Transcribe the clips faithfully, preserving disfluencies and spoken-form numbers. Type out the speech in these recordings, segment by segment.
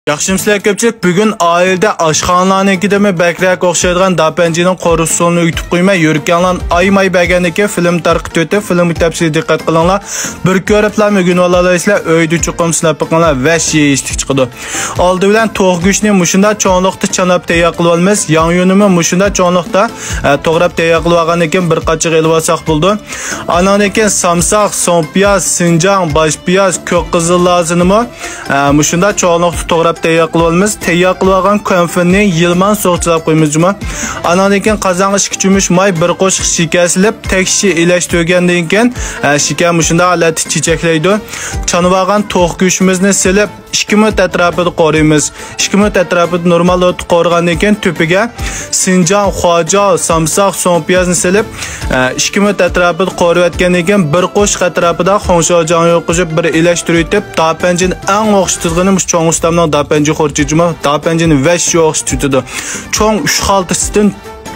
ياخشىمۇسىلەر كۆپچىلىك؟ بۈگۈن ئائىلىدە ئاشخانىلارنىڭكىدىنمۇ بەكرەك ئوخشايدىغان داپەنجىنىڭ قورۇ ئۇسۇلىنى ئۆگىتىپ قويماي، يۈرىكىڭلارنى ئايىماي بەرگەندىن كېيىن فىلىم تارقىتىۋېتىپ، فىلىمغا تەپسىلىي دىققەت قىلىڭلار. بىر كۆرۈپلا ئۆگىنىۋالالايسىلەر. ئۆيدە چوقۇم سىناپ بېقىڭلار، ۋەھشىي يېيىشلىك چىقىدۇ. ئالدى بىلەن توخۇ گۆشىنى مۇشۇنداق چوڭلۇقتا چاناپ تەييار قىلىۋالىمىز. ياڭيۇنىمۇ مۇشۇنداق چوڭلۇقتا، ئە، توغراپ تەييار قىلىۋالغاندىن كېيىن بىر قاچىغا ئېلىۋالساق بولىدۇ. ئانىڭدىن كېيىن سامساق، سوڭ پىياز، سىنجاڭ، باش پىياز، كۆك قىزىل لازىنىمۇ، ئە، مۇشۇنداق چوڭلۇقتا توغراپ تەييار قىلىۋالىمىز. تەييار قىلىۋالغان كۆنفىننى يىلمان سۇغا چىلاپ قويىمىز جۇمۇ. ئانىڭدىن كېيىن قازانغا ئىككى چۆمۈچ ماي، بىر قوشۇق شېكەر سېلىپ، تەكشى ئىلەشتۈرگەندىن كېيىن، ئە، شېكەر مۇشۇنداق ھالەتتە چېچەكلەيدۇ. چانىۋالغان توخۇ گۆشىمىزنى سېلىپ، ئىككى مىنۇت ئەتراپىدا قورۇيمىز. ئىككى مىنۇت ئەتراپىدا نورمال ئوتتا قورۇغاندىن كېيىن تۆپىگە سىنجاڭ، خۇاجاۋ، سامساق، سوڭ پىيازنى سېلىپ، ئە، ئىككى مىنۇت ئەتراپىدا قورۇۋەتكەندىن كېيىن بىر قوشۇق ئەتراپىدا خۇڭشاۋجاڭيۇ قوشۇپ بىر ئىلەشتۈرۈۋېتىپ، داپەنجىنى ئەڭ ئوخشىتىدىغىنى مۇشۇ چوڭ ئۇستامنىڭ داپەنجى خورجۇنى جۇمۇ. داپەنجىنى ۋەھشىي ئوخشىتىۋېتىدۇ. چوڭ ئۈچ خالتىسىدىن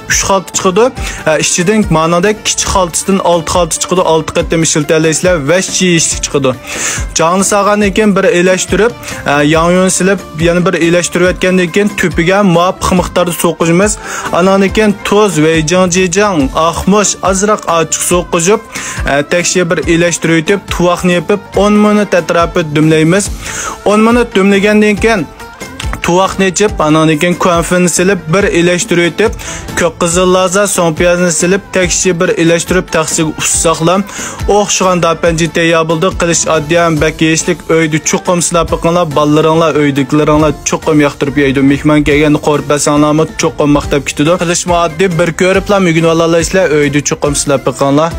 ئۈچ خالتا چىقىدۇ. ئە، ئىچىدىن مانىڭدەك كىچىك خالتىسىدىن ئالتە خالتا چىقىدۇ. ئالتە قېتىم ئىشلىتەلەيسىلەر، ۋەھشىي يېيىشلىك چىقىدۇ. جاڭنى سالغاندىن كېيىن بىر ئىلەشتۈرۈپ، ئە، ياڭيۇنى سېلىپ، يەنە بىر ئىلەشتۈرۈۋەتكەندىن كېيىن تۆپىگە مۇۋاپىق مىقداردا سۇ قوشىمىز. ئانىڭدىن كېيىن تۇز، ۋېيجىڭ جىجىڭ، ئاقمۇچ، ئازراق ئاچچىق سۇ قوشۇپ، ئە، تەكشى بىر ئىلەشتۈرۈۋېتىپ، تۇۋاقنى يېپىپ، ئون مىنۇت ئەتراپىدا دۈملەيمىز. ئون مىنۇت دۈملىگەندىن كېيىن، تۇۋاقنى ئېچىپ، ئانىڭدىن كېيىن كۆنفىنى سېلىپ، بىر ئىلەشتۈرۈۋېتىپ، كۆك قىزىل لازا، سوڭ پىيازنى سېلىپ، تەكشى بىر ئىلەشتۈرۈپ، تەخسىگە ئۇس ساقلام. ئوخشىغان داپەنجى تەييار بولدى. قىلىش ئاددىي ھەم بەك يېيىشلىك. ئۆيدە چوقۇم سىناپ بېقىڭلار. بالىلىرىڭلار، ئۆيدىكىلىرىڭلار چوقۇم ياقتۇرۇپ يەيدۇ. مېھمان كەلگەندە قورۇپ بەرسەڭلارمۇ چوقۇم ماختاپ كېتىدۇ. قىلىشمۇ ئاددىي، بىر كۆرۈپلا ئۆگىنىۋالالايسىلەر. ئۆيدە چوقۇم سىناپ بېقىڭلار.